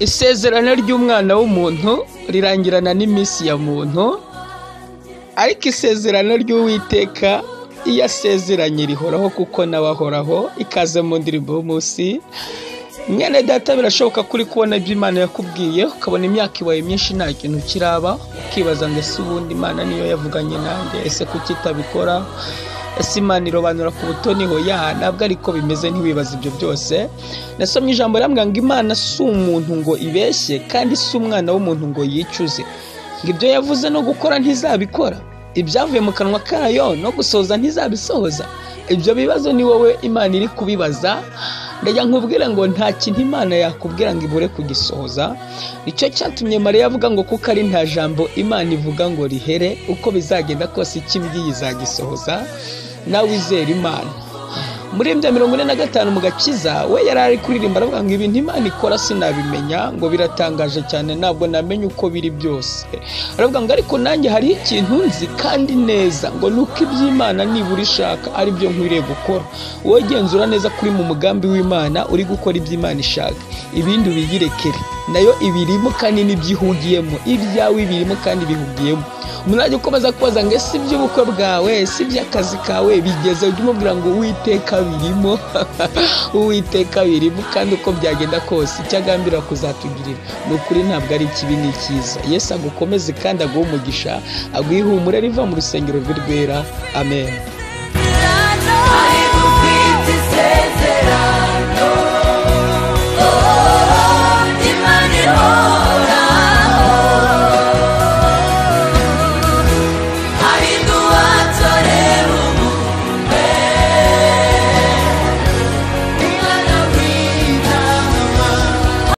Isezerano ry'umwana w'umuntu rirangirana n'iminsi ya muntu, ariko isezerano ry'Uwiteka iyo asezeranye rihoraho kuko nawe ahoraho. Ikaze mu ndirimbo y'umunsi. Mwene data, birashoboka ko uri kubona ibyo Imana yakubwiye, ukabona imyaka ibaye myinshi nta kintu kiraba, ukibaza ngo ese ubundi Imana niyo yavuganye nanjye, ese kuki itabikora, ese Imana irobanura ku butoni? Hoya, ntabwo ariko bimeze, ntiwibaze ibyo byose. Nasomye ijambo rimbwira ngo Imana si umuntu ngo ibeshye, kandi si umwana w'umuntu ngo yicuze, ngo ibyo yavuze no gukora ntizabikora, ibyavuye mu kanwa kayo no gusohoza ntizabisohoza. Ibyo bibazo ni wowe Imana iri kubibaza. Ndajya nkubwira ngo nta kintu Imana yakubwira ngo ibure kugisohoza. Nicyo cyatumye Mariya avuga ngo kuko ari nta jambo Imana ivuga ngo rihere, uko bizagenda kose icyo imbwiye izagisohoza. Nawe wizera Imana. Muri ibyo 45 mu gakiza, we yari ari kuririmba aravuga ngo ibintu Imana ikora sinabimenya, ngo biratangaje cyane, ntabwo namenya uko biri byose. Aravuga ngo ariko nanjye hariho ikintu nzi kandi neza, ngo ni uko iby'Imana nibura ishaka ari byo nkwiriye gukora. Wowe genzura neza kuri mu mugambi w'Imana, uri gukora iby'Imana ishaka, ibindi ubiyirekere, nayo ibirimo kandi n'ibyihugiyemo, ibyawe ibirimo kandi bihugiyemo. Umuntu ajya ukomeza kubaza ngo ese iby'ubukwe bwawe, ese iby'akazi kawe bigeze, ujye umubwira ngo Uwiteka birimo, Uwiteka birimo, kandi uko byagenda kose icyo agambirira kuzatugirira ni ukuri, ntabwo ari ikibi ni icyiza. Yesu agukomeze kandi aguhe umugisha, aguhe ihumure riva mu rusengero rwe rwera. Amen. Ariko ufite isezerano.